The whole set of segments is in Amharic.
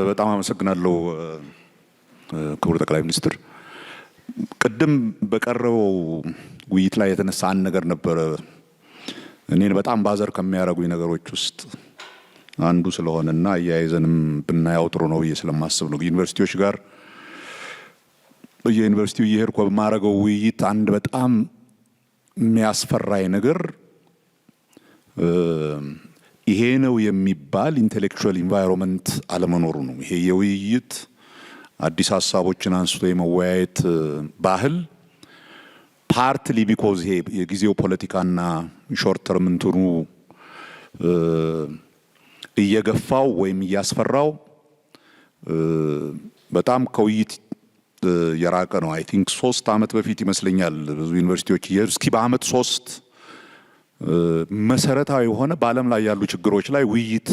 በጣም አመሰግናለሁ ክቡር ጠቅላይ ሚኒስትር። ቅድም በቀረበው ውይይት ላይ የተነሳ አንድ ነገር ነበረ። እኔን በጣም bother ከሚያደርጉኝ ነገሮች ውስጥ አንዱ ስለሆነና አያይዘንም ብናየው ጥሩ ነው ብዬ ስለማስብ ነው። ዩኒቨርሲቲዎች ጋር በየዩኒቨርሲቲው እየሄድኩ በማደርገው ውይይት አንድ በጣም የሚያስፈራኝ ነገር ይሄ ነው የሚባል intellectual environment አለመኖሩ ነው። ይሄ የውይይት፣ አዲስ ሀሳቦችን አንስቶ የመወያየት ባህል partly because ይሄ የጊዜው ፖለቲካና short term እንትኑ እየገፋው ወይም እያስፈራው በጣም ከውይይት የራቀ ነው። I think 3 ዓመት በፊት ይመስለኛል ብዙ ዩኒቨርሲቲዎች እስኪ በአመት ሶስት መሰረታዊ የሆነ በዓለም ላይ ያሉ ችግሮች ላይ ውይይት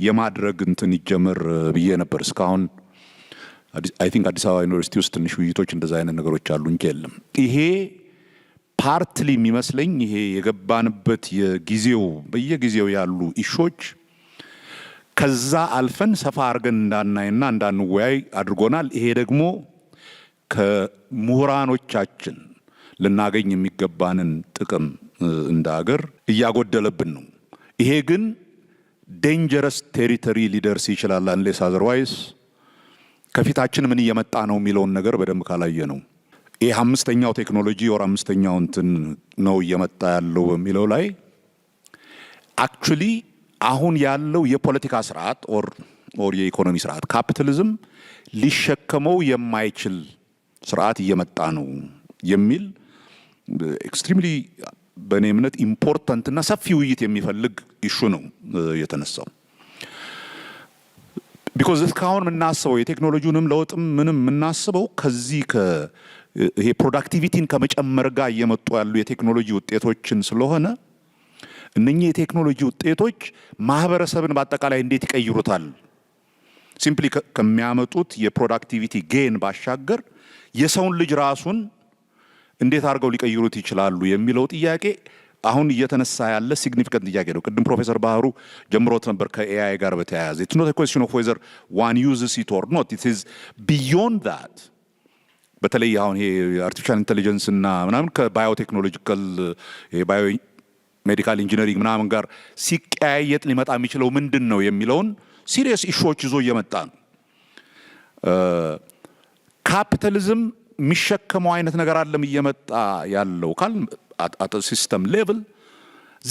የማድረግ እንትን ይጀመር ብዬ ነበር። እስካሁን I think አዲስ አበባ ዩኒቨርሲቲ ውስጥ ትንሽ ውይይቶች እንደዛ አይነት ነገሮች አሉ እንጂ የለም። ይሄ partly የሚመስለኝ ይሄ የገባንበት የጊዜው በየጊዜው ያሉ issue ዎች ከዛ አልፈን ሰፋ አድርገን እንዳናይና እንዳንወያይ አድርጎናል። ይሄ ደግሞ ከምሁራኖቻችን ልናገኝ የሚገባንን ጥቅም እንደ ሀገር እያጎደለብን ነው። ይሄ ግን dangerous territory ሊደርስ ይችላል unless otherwise ከፊታችን ምን እየመጣ ነው የሚለውን ነገር በደንብ ካላየን ነው። ይህ አምስተኛው ቴክኖሎጂ or አምስተኛው እንትን ነው እየመጣ ያለው በሚለው ላይ actually አሁን ያለው የፖለቲካ ስርዓት or የኢኮኖሚ ስርዓት ካፒታሊዝም ሊሸከመው የማይችል ስርዓት እየመጣ ነው የሚል extremely በእኔ እምነት important እና ሰፊ ውይይት የሚፈልግ issue ነው የተነሳው። Because እስካሁን የምናስበው የቴክኖሎጂውንም ለውጥም ምንም የምናስበው ከዚህ ይሄ productivity ን ከመጨመር ጋር እየመጡ ያሉ የቴክኖሎጂ ውጤቶችን ስለሆነ እነኚህ የቴክኖሎጂ ውጤቶች ማህበረሰብን በአጠቃላይ እንዴት ይቀይሩታል? Simply ከሚያመጡት የ productivity gain ባሻገር የሰውን ልጅ ራሱን እንዴት አድርገው ሊቀይሩት ይችላሉ የሚለው ጥያቄ አሁን እየተነሳ ያለ significant ጥያቄ ነው። ቅድም ፕሮፌሰር ባህሩ ጀምሮት ነበር ከ AI ጋር በተያያዘ። It's not question of whether one uses it or not, it is beyond that። በተለይ አሁን ይሄ artificial intelligence እና ምናምን ከ biotechnological፣ biomedical engineering ምናምን ጋር ሲቀያየጥ ሊመጣ የሚችለው ምንድን ነው የሚለውን serious issue ዎች ይዞ እየመጣ ነው። ካፒታሊዝም የሚሸከመው አይነት ነገር አለም እየመጣ ያለው ካል at system level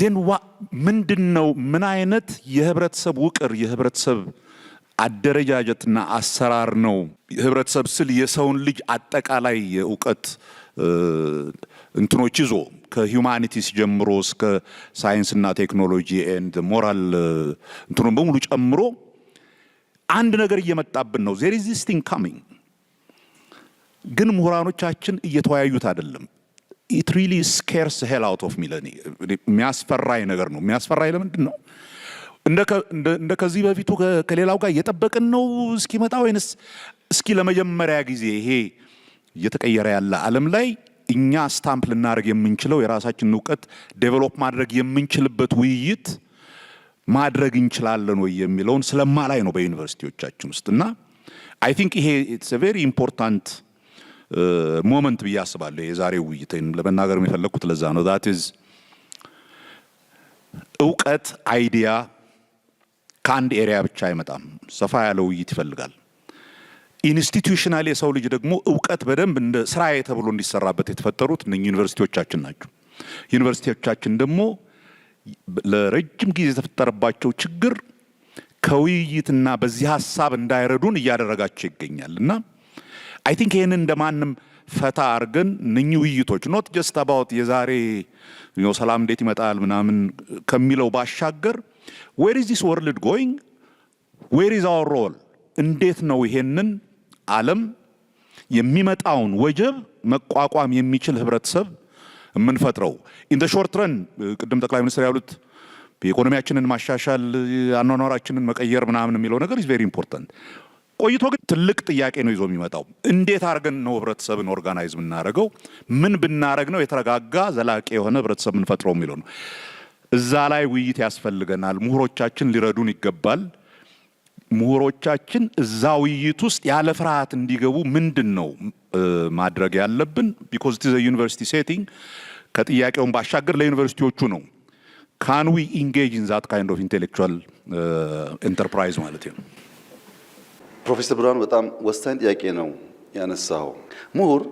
then ምንድን ነው፣ ምን አይነት የህብረተሰብ ውቅር፣ የህብረተሰብ አደረጃጀትና አሰራር ነው? ህብረተሰብ ስል የሰውን ልጅ አጠቃላይ የእውቀት እንትኖች ይዞ ከ humanities ጀምሮ እስከ ሳይንስና ቴክኖሎጂ and moral እንትኑን በሙሉ ጨምሮ አንድ ነገር እየመጣብን ነው። There is this thing coming፣ ግን ምሁራኖቻችን እየተወያዩት አይደለም። It really scares hell out of me። ለእኔ የሚያስፈራኝ ነገር ነው። የሚያስፈራኝ ለምንድን ነው? እንደ ከዚህ በፊቱ ከሌላው ጋር እየጠበቅን ነው እስኪመጣ ወይንስ እስኪ ለመጀመሪያ ጊዜ ይሄ እየተቀየረ ያለ ዓለም ላይ እኛ stamp ልናደርግ የምንችለው የራሳችንን እውቀት develop ማድረግ የምንችልበት ውይይት ማድረግ እንችላለን ወይ የሚለውን ስለማላይ ነው በዩኒቨርሲቲዎቻችን ውስጥ። እና I think ይሄ it's very important moment ብዬ አስባለሁ። የዛሬው ውይይት ለመናገር የፈለግኩት ለዛ ነው። That is እውቀት፣ idea ከአንድ area ብቻ አይመጣም። ሰፋ ያለ ውይይት ይፈልጋል። Institutional የሰው ልጅ ደግሞ እውቀት በደንብ እንደ ስራዬ ተብሎ እንዲሰራበት የተፈጠሩት እነኚህ ዩኒቨርሲቲዎቻችን ናቸው። ዩኒቨርሲቲዎቻችን ደግሞ ለረጅም ጊዜ የተፈጠረባቸው ችግር ከውይይትና በዚህ ሀሳብ እንዳይረዱን እያደረጋቸው ይገኛል። እና I think ይህንን እንደማንም ፈታ አድርገን እነኚህ ውይይቶች not just about የዛሬ ሰላም እንዴት ይመጣል ምናምን ከሚለው ባሻገር where is this world going, where is our role፣ እንዴት ነው ይሄንን ዓለም የሚመጣውን ወጀብ መቋቋም የሚችል ህብረተሰብ የምንፈጥረው? In the short run ቅድም ጠቅላይ ሚኒስትር ያሉት የኢኮኖሚያችንን ማሻሻል፣ አኗኗራችንን መቀየር ምናምን የሚለው ነገር is very important። ቆይቶ ግን ትልቅ ጥያቄ ነው ይዞ የሚመጣው። እንዴት አድርገን ነው ህብረተሰብን organize የምናደርገው? ምን ብናደርግ ነው የተረጋጋ ዘላቂ የሆነ ህብረተሰብ የምንፈጥረው የሚለው ነው። እዛ ላይ ውይይት ያስፈልገናል። ምሁሮቻችን ሊረዱን ይገባል። ምሁሮቻችን እዛ ውይይት ውስጥ ያለ ፍርሃት እንዲገቡ ምንድን ነው ማድረግ ያለብን? Because it is university setting፣ ከጥያቄውን ባሻገር ለዩኒቨርሲቲዎቹ ነው። Can we engage in that kind of intellectual enterprise ማለት ነው። ፕሮፌሰር ብርሃኑ፣ በጣም ወሳኝ ጥያቄ ነው ያነሳው። ምሁር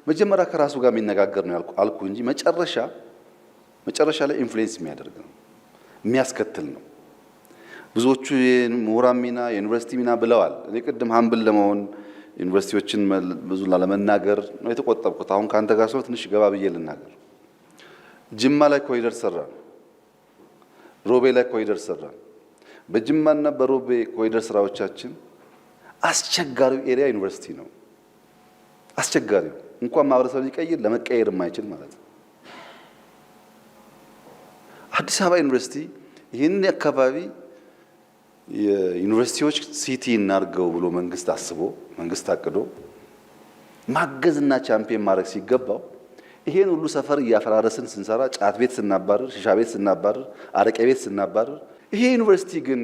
መጀመሪያ ከራሱ ጋር የሚነጋገር ነው አልኩ እንጂ መጨረሻ መጨረሻ ላይ influence የሚያደርግ ነው፣ የሚያስከትል ነው። ብዙዎቹ የምሁራን ሚና፣ የዩኒቨርሲቲ ሚና ብለዋል። እኔ ቅድም humble ለመሆን ዩኒቨርሲቲዎችን ብዙ ላለመናገር ነው የተቆጠብኩት። አሁን ከአንተ ጋር ሰው ትንሽ ገባ ብዬ ልናገር። ጅማ ላይ ኮሪደር ሰራን፣ ሮቤ ላይ ኮሪደር ሰራን። በጅማና በሮቤ ኮሪደር ስራዎቻችን አስቸጋሪው area ዩኒቨርሲቲ ነው። አስቸጋሪው እንኳን ማህበረሰብ ሊቀይር ለመቀየር የማይችል ማለት ነው። አዲስ አበባ ዩኒቨርሲቲ ይህንን አካባቢ የዩኒቨርሲቲዎች city እናርገው ብሎ መንግስት አስቦ፣ መንግስት አቅዶ ማገዝና ቻምፒየን ማድረግ ሲገባው ይሄን ሁሉ ሰፈር እያፈራረስን ስንሰራ፣ ጫት ቤት ስናባርር፣ ሽሻ ቤት ስናባርር፣ አረቄ ቤት ስናባርር፣ ይሄ ዩኒቨርሲቲ ግን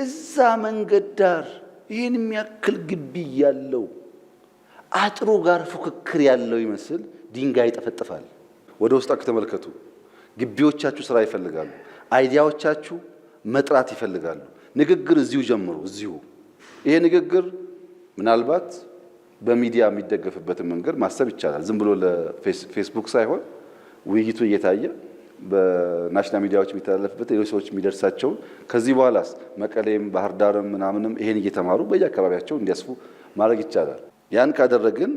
እዛ መንገድ ዳር ይህን የሚያክል ግቢ ያለው አጥሩ ጋር ፉክክር ያለው ይመስል ድንጋይ ይጠፈጥፋል። ወደ ውስጣችሁ ተመልከቱ። ግቢዎቻችሁ ስራ ይፈልጋሉ። Idea ዎቻችሁ መጥራት ይፈልጋሉ። ንግግር እዚሁ ጀምሩ፣ እዚሁ። ይሄ ንግግር ምናልባት በሚዲያ የሚደገፍበትን መንገድ ማሰብ ይቻላል። ዝም ብሎ ለፌስቡክ ሳይሆን ውይይቱ እየታየ በ national ሚዲያዎች የሚተላለፍበት፣ ሌሎች ሰዎች የሚደርሳቸውን፣ ከዚህ በኋላስ መቀሌም ባህር ዳርም ምናምንም ይሄን እየተማሩ በየአካባቢያቸው እንዲያስፉ ማድረግ ይቻላል። ያን ካደረግን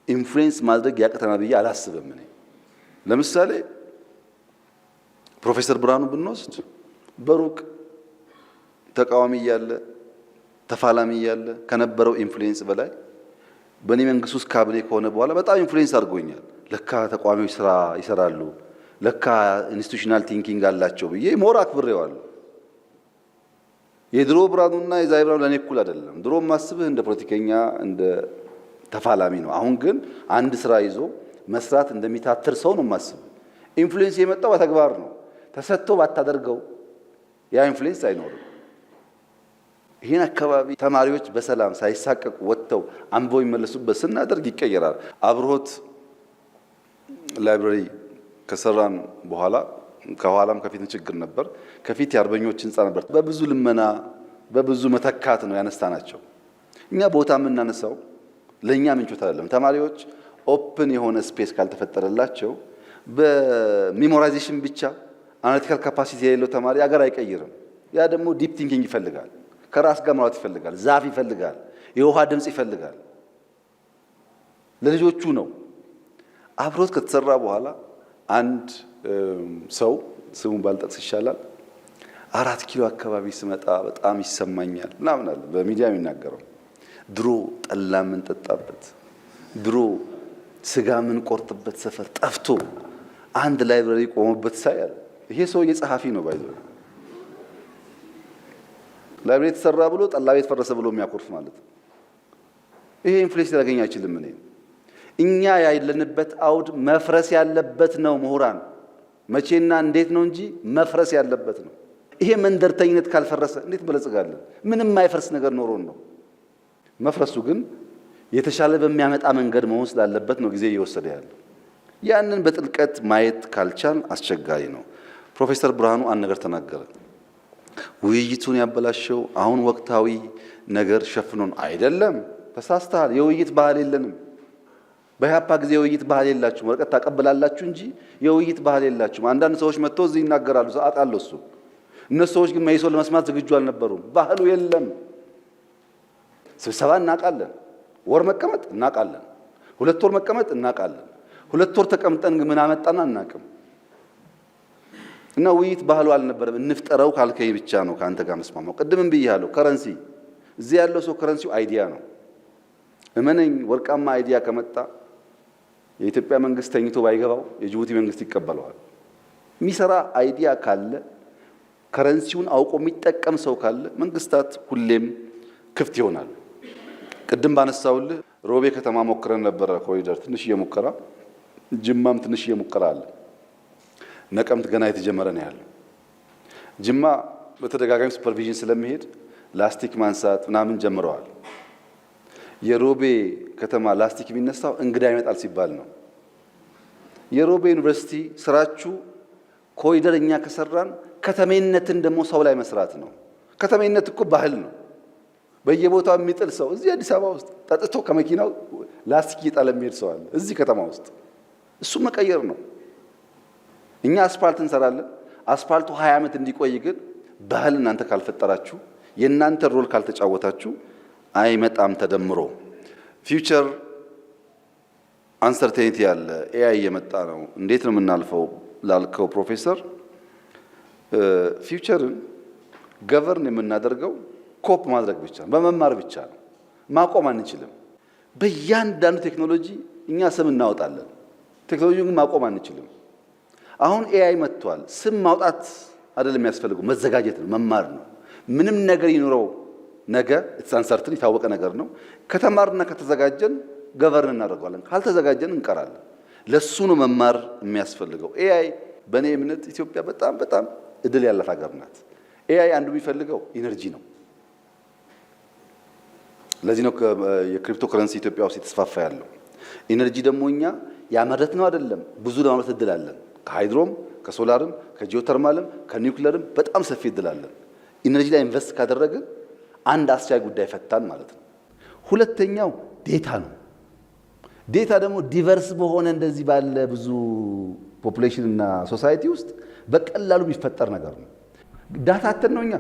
influence ማድረግ ያቅተናል ብዬ አላስብም። እኔ ለምሳሌ ፕሮፌሰር ብርሃኑ ብንወስድ በሩቅ ተቃዋሚ እያለ፣ ተፋላሚ እያለ ከነበረው influence በላይ በእኔ መንግስት ውስጥ ካቢኔ ከሆነ በኋላ በጣም influence አድርጎኛል። ለካ ተቃዋሚዎች ስራ ይሰራሉ፣ ለካ institutional thinking አላቸው ብዬ more አክብሬዋለሁ። የድሮ ብርሃኑና የዛሬ ብርሃኑ ለእኔ እኩል አይደለም። ድሮ ማስብህ እንደ ፖለቲከኛ፣ እንደ ተፋላሚ ነው። አሁን ግን አንድ ስራ ይዞ መስራት እንደሚታትር ሰው ነው የማስብ። Influence የመጣው በተግባር ነው። ተሰጥቶ ባታደርገው ያ influence አይኖርም። ይህን አካባቢ ተማሪዎች በሰላም ሳይሳቀቁ ወጥተው አንብበው የሚመለሱበት ስናደርግ ይቀየራል። አብርሆት library ከሰራን በኋላ ከኋላም ከፊትም ችግር ነበር። ከፊት የአርበኞች ህንፃ ነበር። በብዙ ልመና በብዙ መተካት ነው ያነሳናቸው። እኛ ቦታ የምናነሳው ለእኛ ምንቾት አይደለም። ተማሪዎች open የሆነ space ካልተፈጠረላቸው በ memorization ብቻ analytical capacity የሌለው ተማሪ አገር አይቀይርም። ያ ደግሞ deep thinking ይፈልጋል። ከራስ ጋር ማውራት ይፈልጋል። ዛፍ ይፈልጋል። የውሃ ድምፅ ይፈልጋል። ለልጆቹ ነው። አብርሆት ከተሰራ በኋላ አንድ ሰው፣ ስሙን ባልጠቅስ ይሻላል፣ 4 ኪሎ አካባቢ ስመጣ በጣም ይሰማኛል ምናምን አለ በሚዲያ የሚናገረው። ድሮ ጠላ የምንጠጣበት፣ ድሮ ስጋ የምንቆርጥበት ሰፈር ጠፍቶ አንድ library ቆሞበት ሳይ አለ። ይሄ ሰውዬ ጸሐፊ ነው፣ by the way። Library ተሰራ ብሎ ጠላ ቤት ፈረሰ ብሎ የሚያኮርፍ ማለት ነው። ይሄ influence ሊያገኝ አይችልም። እኔ እኛ ያለንበት አውድ መፍረስ ያለበት ነው። ምሁራን መቼና እንዴት ነው እንጂ መፍረስ ያለበት ነው። ይሄ መንደርተኝነት ካልፈረሰ እንዴት እንበለጽጋለን? ምንም የማይፈርስ ነገር ኖሮን ነው። መፍረሱ ግን የተሻለ በሚያመጣ መንገድ መሆን ስላለበት ነው ጊዜ እየወሰደ ያለው። ያንን በጥልቀት ማየት ካልቻል አስቸጋሪ ነው። ፕሮፌሰር ብርሃኑ አንድ ነገር ተናገረ። ውይይቱን ያበላሸው አሁን ወቅታዊ ነገር ሸፍኖን አይደለም። ተሳስተሃል። የውይይት ባህል የለንም። በኢህአፓ ጊዜ የውይይት ባህል የላችሁም። ወረቀት ታቀብላላችሁ እንጂ የውይይት ባህል የላችሁም። አንዳንድ ሰዎች መጥተው እዚህ ይናገራሉ፣ አውቃለሁ እሱ። እነሱ ሰዎች ግን መኢሶን ለመስማት ዝግጁ አልነበሩም። ባህሉ የለም። ስብሰባ እናውቃለን። ወር መቀመጥ እናውቃለን። 2 ወር መቀመጥ እናውቃለን። 2 ወር ተቀምጠን ግን ምን አመጣና አናውቅም። እና ውይይት ባህሉ አልነበረም። እንፍጠረው ካልከኝ ብቻ ነው ከአንተ ጋር መስማማው። ቅድምም ብያለሁ። Currency እዚህ ያለው ሰው currency ው idea ነው። እመነኝ፣ ወርቃማ idea ከመጣ የኢትዮጵያ መንግስት ተኝቶ ባይገባው የጅቡቲ መንግስት ይቀበለዋል። የሚሰራ idea ካለ፣ currency ውን አውቆ የሚጠቀም ሰው ካለ መንግስታት ሁሌም ክፍት ይሆናል። ቅድም ባነሳውልህ ሮቤ ከተማ ሞክረን ነበረ ኮሪደር ትንሽዬ ሙከራ፣ ጅማም ትንሽዬ ሙከራ አለ። ነቀምት ገና የተጀመረ ነው ያለው። ጅማ በተደጋጋሚ supervision ስለሚሄድ ላስቲክ ማንሳት ምናምን ጀምረዋል። የሮቤ ከተማ ላስቲክ የሚነሳው እንግዳ ይመጣል ሲባል ነው። የሮቤ ዩኒቨርሲቲ ስራችሁ ኮሪደር እኛ ከሰራን ከተሜነትን ደግሞ ሰው ላይ መስራት ነው። ከተሜነት እኮ ባህል ነው። በየቦታው የሚጥል ሰው እዚህ አዲስ አበባ ውስጥ ጠጥቶ ከመኪናው ላስቲክ እየጣለ የሚሄድ ሰው አለ እዚህ ከተማ ውስጥ። እሱ መቀየር ነው። እኛ አስፋልት እንሰራለን። አስፋልቱ 20 ዓመት እንዲቆይ ግን ባህል እናንተ ካልፈጠራችሁ፣ የእናንተ role ካልተጫወታችሁ አይመጣም። ተደምሮ future uncertainty ያለ AI እየመጣ ነው። እንዴት ነው የምናልፈው ላልከው ፕሮፌሰር፣ future ን govern የምናደርገው cope ማድረግ ብቻ ነው፣ በመማር ብቻ ነው። ማቆም አንችልም። በእያንዳንዱ ቴክኖሎጂ እኛ ስም እናወጣለን። ቴክኖሎጂውን ግን ማቆም አንችልም። አሁን AI መጥቷል። ስም ማውጣት አይደለም የሚያስፈልገው፣ መዘጋጀት ነው፣ መማር ነው። ምንም ነገር ይኑረው ነገ it's uncertain የታወቀ ነገር ነው። ከተማርና ከተዘጋጀን govern እናደርገዋለን፣ ካልተዘጋጀን እንቀራለን። ለሱ ነው መማር የሚያስፈልገው። AI በእኔ እምነት ኢትዮጵያ በጣም በጣም እድል ያላት ሀገር ናት። AI አንዱ የሚፈልገው energy ነው። ለዚህ ነው የክሪፕቶ ከረንሲ ኢትዮጵያ ውስጥ የተስፋፋ ያለው። Energy ደግሞ እኛ ያመረት ነው አይደለም፣ ብዙ ለማምረት እድል አለን። ከሃይድሮም፣ ከሶላርም፣ ከጂኦተርማልም፣ ከኒውክለርም በጣም ሰፊ እድል አለን። Energy ላይ invest ካደረግን አንድ አስቻይ ጉዳይ ፈታን ማለት ነው። ሁለተኛው data ነው። Data ደግሞ diverse በሆነ እንደዚህ ባለ ብዙ population እና society ውስጥ በቀላሉ የሚፈጠር ነገር ነው። Data አተን ነው። እኛ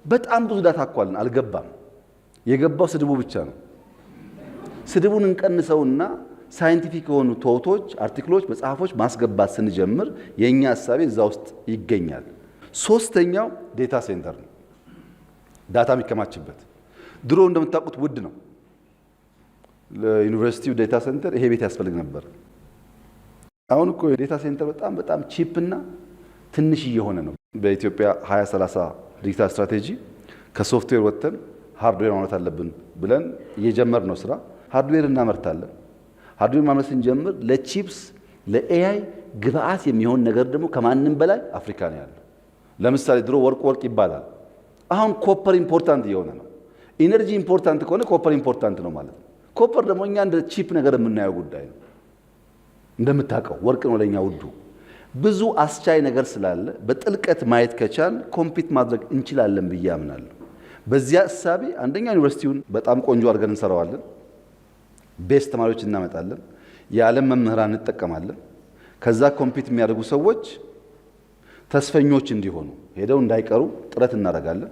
በጣም ብዙ data እኮ አለን፣ አልገባም። የገባው ስድቡ ብቻ ነው። ስድቡን እንቀንሰውና scientific የሆኑ thought ኦች፣ article ኦች፣ መጽሐፎች ማስገባት ስንጀምር የእኛ እሳቤ እዛ ውስጥ ይገኛል። ሶስተኛው data center ነው። Data የሚከማችበት ድሮ እንደምታውቁት ውድ ነው። ለዩኒቨርሲቲው data center ይሄ ቤት ያስፈልግ ነበር። አሁን እኮ data center በጣም በጣም cheap እና ትንሽ እየሆነ ነው። በኢትዮጵያ 2030 digital strategy ከ software ወጥተን hardware ማምረት አለብን ብለን እየጀመርን ነው ስራ። Hardware እናመርታለን። Hardware ማምረት ስንጀምር ለ chips ለ AI ግብአት የሚሆን ነገር ደግሞ ከማንም በላይ አፍሪካ ነው ያለው። ለምሳሌ ድሮ ወርቅ ወርቅ ይባላል። አሁን copper important እየሆነ ነው። Energy important ከሆነ copper important ነው ማለት ነው። Copper ደግሞ እኛ እንደ cheap ነገር የምናየው ጉዳይ ነው። እንደምታውቀው ወርቅ ነው ለኛ ውዱ። ብዙ አስቻይ ነገር ስላለ በጥልቀት ማየት ከቻል compete ማድረግ እንችላለን ብዬ አምናለሁ። በዚያ እሳቤ አንደኛ ዩኒቨርሲቲውን በጣም ቆንጆ አድርገን እንሰራዋለን። Best ተማሪዎች እናመጣለን። የዓለም መምህራን እንጠቀማለን። ከዛ compete የሚያደርጉ ሰዎች ተስፈኞች እንዲሆኑ ሄደው እንዳይቀሩ ጥረት እናደርጋለን።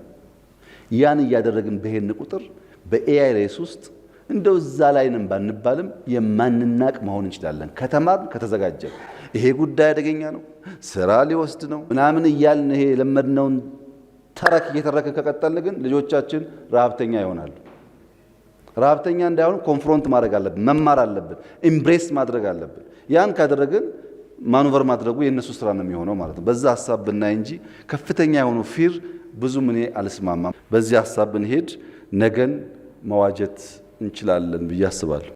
ያን እያደረግን በሄድን ቁጥር በ AI race ውስጥ እንደው እዛ ላይ ነን ባንባልም የማንናቅ መሆን እንችላለን። ከተማርን ከተዘጋጀን፣ ይሄ ጉዳይ አደገኛ ነው፣ ስራ ሊወስድ ነው ምናምን እያልን ይሄ የለመድነውን ተረክ እየተረክን ከቀጠልን ግን ልጆቻችን ረሀብተኛ ይሆናሉ። ረሀብተኛ እንዳይሆኑ confront ማድረግ አለብን፣ መማር አለብን፣ embrace ማድረግ አለብን። ያን ካደረግን maneuver ማድረጉ የእነሱ ስራ ነው የሚሆነው ማለት ነው። በዛ ሀሳብ ብናይ እንጂ ከፍተኛ የሆኑ fear ብዙም እኔ አልስማማም። በዚህ ሀሳብ ብንሄድ ነገን መዋጀት እንችላለን ብዬ አስባለሁ።